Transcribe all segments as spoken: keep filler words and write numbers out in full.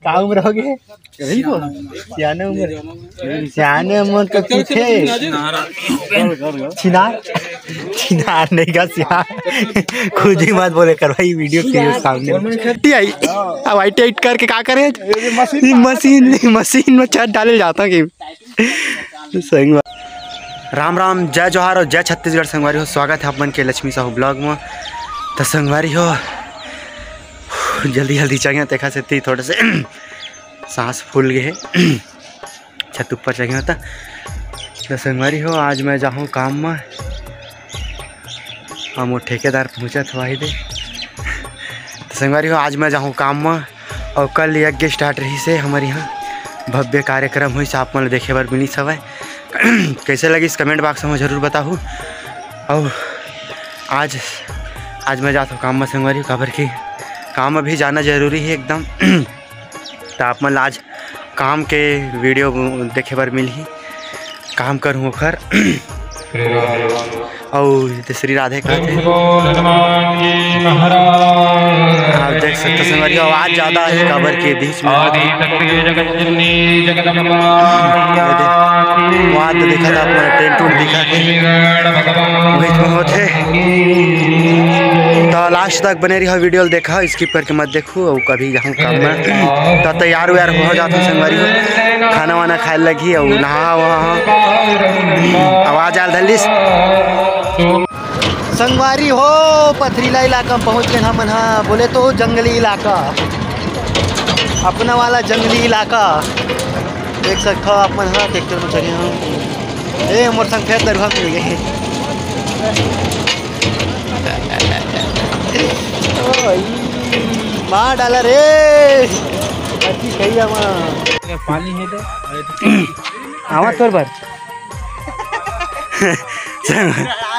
का उम्र हो गए? सियाने उम्र, सियाने उम्र तो ठीक है। छिनार, छिनार नहीं का सियान। खुद ही मत बोले कर भाई, वीडियो के सामने। टी आई, अब आई टाइट करके का करे? मशीन, मशीन में छत डाले जाता कि संगवा-, राम राम, जय जोहार और जय छत्तीसगढ़ संगवारी हो। स्वागत है आप मन के लक्ष्मी साहू ब्लॉग में। तो संगवारी हो, जल्दी जल्दी चढ़िया, तेखा से ती थोड़े से सांस फूल गए है। छत ऊपर चढ़िया होता। तो संगवारी हो, आज मैं जाहूँ काम में, हम वो ठेकेदार पहुँचत हवा ही दे। तो संगवारी हो, आज मैं जाहूँ काम में, और कल यज्ञ स्टार्ट रही से हमारे यहाँ भव्य कार्यक्रम हुई से आप मन ल देखे बर मिलिस हवय। कैसे लगिस कमेंट बॉक्स में जरूर बताहू। और आज, आज मैं जात हूँ काम में संगवारी, काबर कि काम में भी जाना जरूरी है एकदम। तो आप मन ल आज काम के वीडियो देखे बर मिलही, काम करहूँ ओखर। अउ श्री राधे कहत हे। आप देख सकते संगवारी, आवाज ज्यादा है काबर के बीच में। ये दे, वहाँ तो दिखा था अपना टेंट उंट दिखा थे, बीच में होते। तो लास्ट तक बने रहिए, वीडियो देखा, स्किप करके मत देखो। देखो, अउ कभी जाहूँ काम में, त तैयार वैयार हो जात हूँ संगवारी हो, खाना वाना खाए लगी, अउ नहा वहा हो। आवाज आल धलिस। संगवारी हो, पथरीला इलाका में पहुँच गए हमन हा, बोले तो जंगली इलाका, अपना वाला जंगली इलाका। देख सकते हो आप मन हा, ट्रैक्टर में चढ़े हम। ए, मोर संग फेर दरुहा मिल गए। ओ, ई मार डाला रे। अच्छी सही है वहाँ। पानी है तो। आवा तोर बर।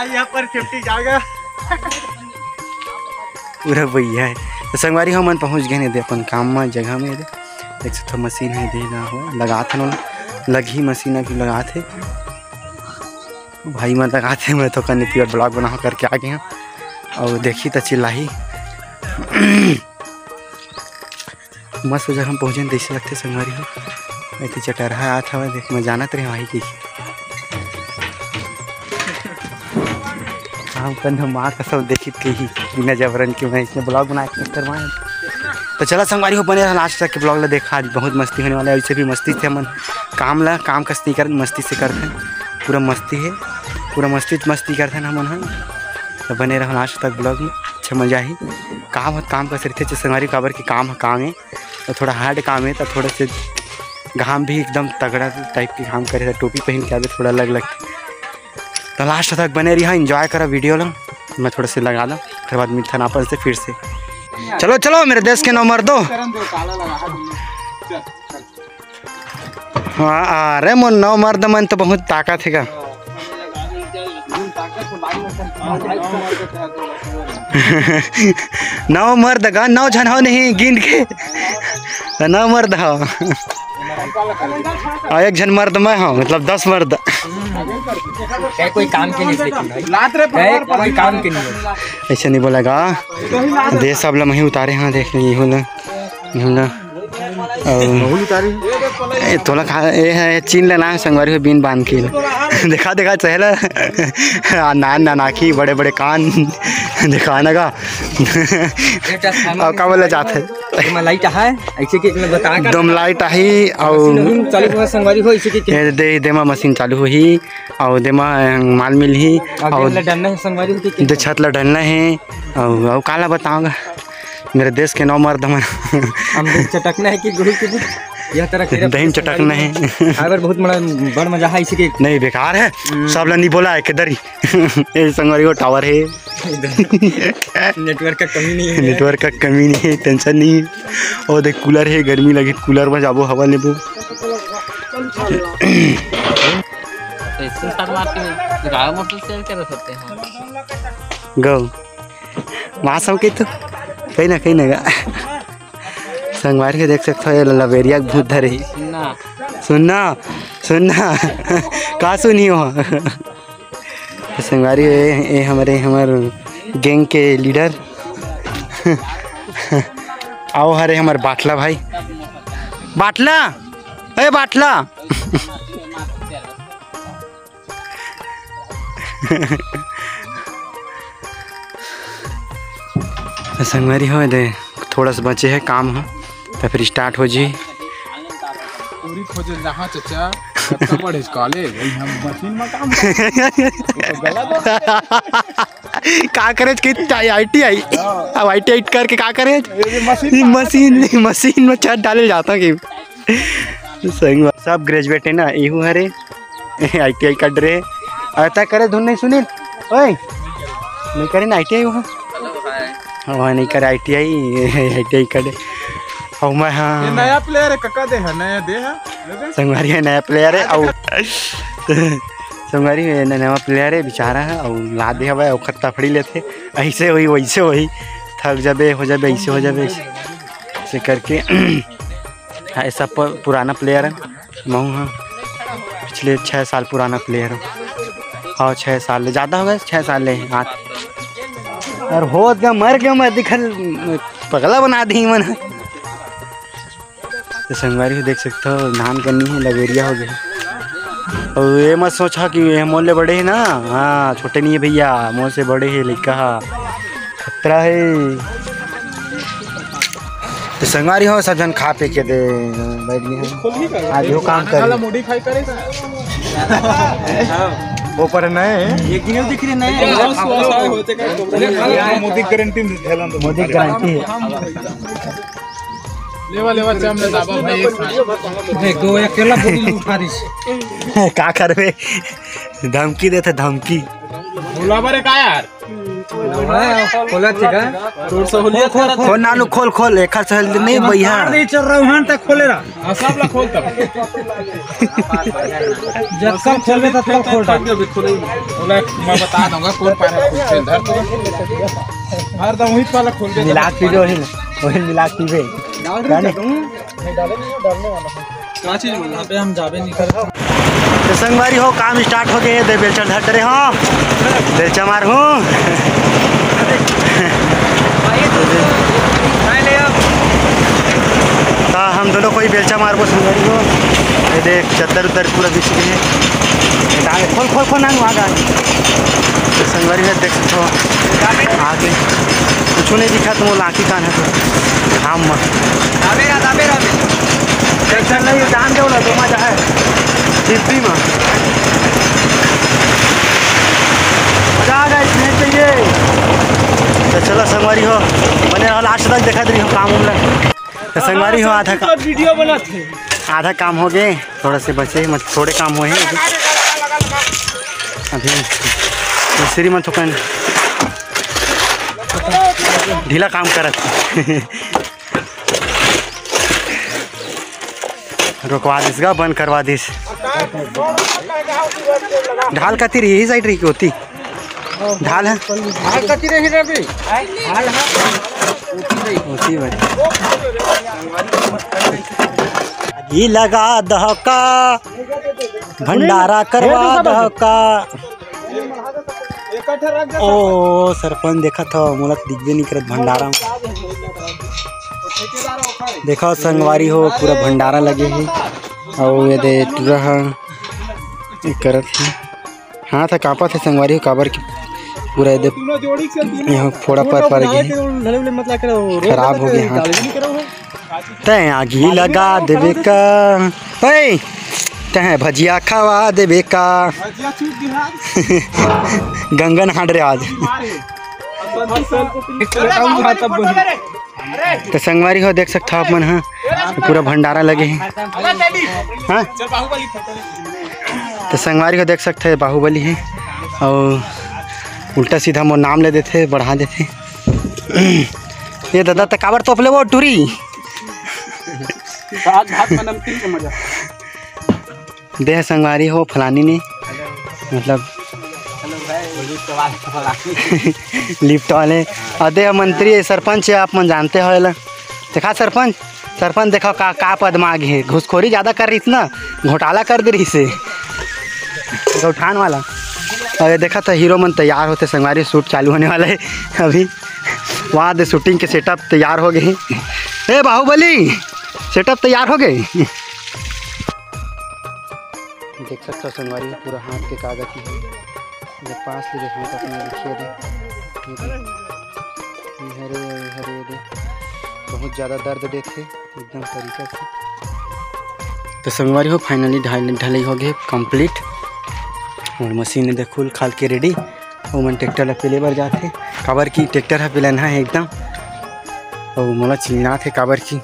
यहाँ पर फिफ्टी जाएगा। पूरा भैया है। तो संगवारी हो, हमन पहुँच गए ने दे अपन काम में, जगह में दे। देख सकथो मशीन है दे ना हो, लगात हन, लगही मशीन अभी लगात है। भाई मन लगात हे, मैं तो कने pure vlog बनाओ करके आ गए हैं। और देखी तो चिल्लाही। मस्त जगह हम पहुँचन जैसे लगते संगवारी हो। ऐसे चटरहा आत हवे, देख मैं जानत रहे भाई की। काम करना माँ कसम देखी थी ही, बिना जबरन के मैं इसने vlog बना के चक्कर में। तो चला संगवारी हो, बने रहा लास्ट तक के vlog ला देखा। आज बहुत मस्ती होने वाला है, ऐसे भी मस्ती से हमन काम ला काम कस नहीं कर, मस्ती से करते हैं, पूरा मस्ती है, पूरा मस्ती मस्ती करते हैं हमन। हाँ, तो बने रहो लास्ट तक vlog में, अच्छा मजा ही। काम है, काम कस रही थे संगवारी, काबर के काम है, काम है, तो थोड़ा hard काम है, तो थोड़ा से घाम भी एकदम तगड़ा type के घाम करे, तो टोपी पहन के आवे, थोड़ा अलग लगता। तो लास्ट तक बने रहा, enjoy करा वीडियो ला। मैं थोड़ा से लगा ला, फिर बाद मिलथन आपन से फिर से। चलो चलो मेरे देश के नौ मर्दो। हाँ, अरे मोर नौ मर्द मन तो बहुत ताकत है का। नौ मर्द का नौ झन हो नहीं गिन के, नौ मर्द हो। और एक झन मर्द मैं हूँ, मतलब दस मर्द। कोई काम के नहीं, लेकिन भाई। कोई काम के नहीं है। ऐसे नहीं बोलेगा। दे सब ला मही उतारे हाँ, देख नहीं होला, नहीं होला। ए, तोला खा, ए है, चीन लेना है संगवारी हो, बीन बांध के। देखा, देखा, चेहरा। आ, नान, नानाकी, बड़े, बड़े कान। देखा ना का। अब का बोला जात है? एमा लाइट है, ऐसे कि मैं बता का दम लाइट आही, अउ मशीन चालू हुआ संगवारी हो, ऐसे कि ए, दे, दे मा मशीन चालू होही, अउ दे मा, अ, माल मिलही, अउ ला डलना है संगवारी हो, कि दे छत ला डलना है, अउ, अउ काला बताऊंगा, मेरे देश के नौ मर्द मन। हम देश चटकना है कि गुरु की यह तरह के दही में चटकना है। अगर बहुत बड़ा, बड़ मजा है इसी के। नहीं, बेकार है, हम्म। सब ला नहीं बोला है, किधर ही। ए, संगवारी हो, टावर है। नेटवर्क का कमी नहीं है। नेटवर्क का कमी नहीं है, टेंशन नहीं है। और देख, कूलर है, गर्मी लगे, कूलर में जाबो, हवा लेबो। तो इसको स्टार्ट मार के गाय मोटर से क्या कर सकते हैं? गौ माँ सब के तो कहीं ना कहीं ना गा। संगवारी के देख सकते हो, ये लबेरिया के भूत धरे ही। सुनना। सुनना, सुनना। का सुनी हो? तो संगवारी, ये, ये हमारे, हमारे गैंग के लीडर। आओ, हरे हमारे बाटला भाई। बाटला, ए बाटला। संगवारी हो दे, थोड़ा सा बचे हे काम ह, त फिर start हो जी। पूरी खोजे जहाँ चचा, कतना पढ़े कॉलेज, वही हम मशीन में काम करते। ये तो गलत हो गया। का करे कि आई टी आई? हाँ। अब आई टी आई करके का करे? ये भी मशीन ये में मशीन, मशीन में छत डाले जाता कि संग सब graduate है ना, इहू हरे। आई टी आई कर रहे। अरे तय करे धुन नहीं सुनील? ओए, नहीं करे ना आई टी आई वहाँ। हाँ, वहाँ नहीं करे I T I, I T I करे। और मैं, ये हाँ। नया player है, कका दे है, नया दे है। संगवारी है, नया player है। और संगवारी है, नया player है, बेचारा है, और ला दे हवे, और खत्ता फड़ी लेते। ऐसे होई, वैसे होई, थक जाबे, हो जाबे, ऐसे हो जाबे, ऐसे, ऐसे करके। हाँ, ये सब प-, पुराना player है। महू हाँ, पिछले छः साल पुराना player हूँ। हाँ, छः साल ले, ज़्यादा हो गए, छः साल ले हाथ। और होत गा, मर गया मैं, दिखल पगला बना दी मन। तो संगवारी हो देख सकते हो, धान करनी है, लवेरिया हो गया। और ये मत सोचा कि ये मोर ले बड़े है ना, हाँ, छोटे नहीं है भैया, मोर से बड़े है, लइका हा, खतरा है। तो संगवारी हो, सब जन खा पी के दे बैठ गए हैं। आज वो काम कर modify करे। ऊपर नए एक दिन दिख रहे नए। मोदी गारंटी है। लेवा, लेवा, चाम में दाबा भाई, एक साथ। देख, दो अकेला बोतल उठा रही है। का करबे? धमकी देथे, धमकी। भोला बरे का यार? खोला ठीक है। खोल, खोल, खोल, नानू, खोल, खोल, एक हाथ से नहीं भैया। मार दे, चल रहा हूँ, हाथ तक खोले रहा। हाँ, सब ला खोल तब। जब कब खोलबे, तब कब खोल रहा। खोले, मैं बता दूंगा कौन पारा खोलते हैं। धर तो। हर दम वही वाला खोल दे। मिला पीबे, वही, वही मिला पीबे। जाने। का चीज बोल रहा? अबे हम जाबे नहीं करते। तो संगवारी हो, काम start हो गए, दे बेलचा धर डरे हो, बेलचा मार हूँ। तो हम दोनों कोई बेलचा मारबो संगवारी हो। ये देख, चद्दर उद्दर पूरा बिछ गए हैं। खोल, खोल, खोल, नानू, आगा। तो संगवारी में देख सकते हो, आगे कुछ नहीं दिखा, तुम लाठी कान है तो घाम में। दाबे रहा, दाबे रहा। टेंशन नहीं, जान दो ना, तो मजा है। सिद्धि में। मजा आ गया, इसमें चाहिए। तो चलो संगवारी हो, बने रहो, last तक देखा रही हो काम उमला। तो संगवारी हो, आधा का-, वीडियो बनाते हैं। आधा काम हो गए, थोड़ा से बचे, मतलब थोड़े काम हुए हैं अभी। अभी मिस्त्री मन थोकन ढीला काम करत। रोकवा दिस गा, बंद करवा दिस। ढाल कती रही, यही side रही की होती। ढाल है। ढाल कती रही रे बे? ढाल है। होती भाई। घी लगा दहका, भंडारा करवा दहका। ओ सरपंच देखत हो, मोला तो दिखबे नहीं करत भंडारा में। देखो संगवारी हो, पूरा भंडारा लगे हे। अउ ये दे टूरा ह, ये करत हे। हाथ ह कांपत हे संगवारी हो, काबर कि पूरा ये दे, यहाँ फोड़ा पर पर गे हे। खराब हो गे हाथ। तैं आगी लगा देबे का, ओए, तैं भजिया खवा देबे का। गंगन हांड रे आज। तो संगवारी हो, देख सकत हो आप मन ह, पूरा भंडारा लगे हे। हाँ? तो संगवारी हो, देख सकत हे, बाहुबली हे अउ उल्टा सीधा मोर नाम ले देथे, बढ़ा देथे। ये दादा, त काबर तोपले वो टूरी? भात, भात में नमकीन के मजा। देह संगवारी हो फलानी ने, मतलब लिफ्ट वाले। अउ देह मंत्री, सरपंच हे, आप मन जानते हो एला। देखा सरपंच, सरपंच देखा का, का पद मांगे हे। घुसखोरी ज्यादा कर रहिस ना, घोटाला कर दे रहिस हे गौठान वाला। अउ ये देखा तो हीरो मन तैयार होते संगवारी, शूट चालू होने वाला हे अभी। वहाँ दे शूटिंग के सेटअप तैयार हो गए हे। ए बाहुबली, सेटअप तैयार हो गए। देख सकथो संगवारी हो, पूरा हाथ के कागज ही है। जब पास ले देखो तो अपने देखिए दे, ये दे, ये हरे, ये हरे, ये दे। बहुत ज़्यादा दर्द देथे एकदम तरीका से। तो संगवारी हो, finally ढल-, ढलई हो गए complete। और मशीन देखो खाल के ready। ओमन ट्रैक्टर ला पेले बर जाथे, काबर कि ट्रैक्टर ह पेलनहा हे एकदम। अउ मोला चिल्लाथे काबर कि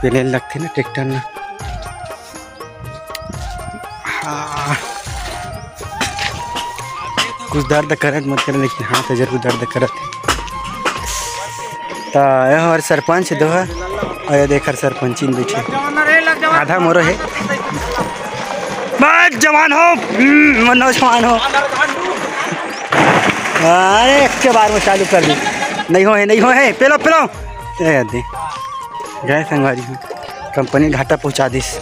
पेले लगथे ना ट्रैक्टर ना। हाँ। कुछ दर्द करत मत करे, लेकिन हाथ जरूर दर्द करत हे। त ये हर सरपंच दो हे, अउ ये देख हर सरपंचिन बैठे, आधा मोरो हे। बस जवान हो, हम्म, नौजवान हो। अरे, एक के बार में चालू कर दी। नहीं हो है, नहीं हो है, पेलो, पेलो। ए, दे। गए संगवारी हो, कंपनी घाटा पहुंचा दिस।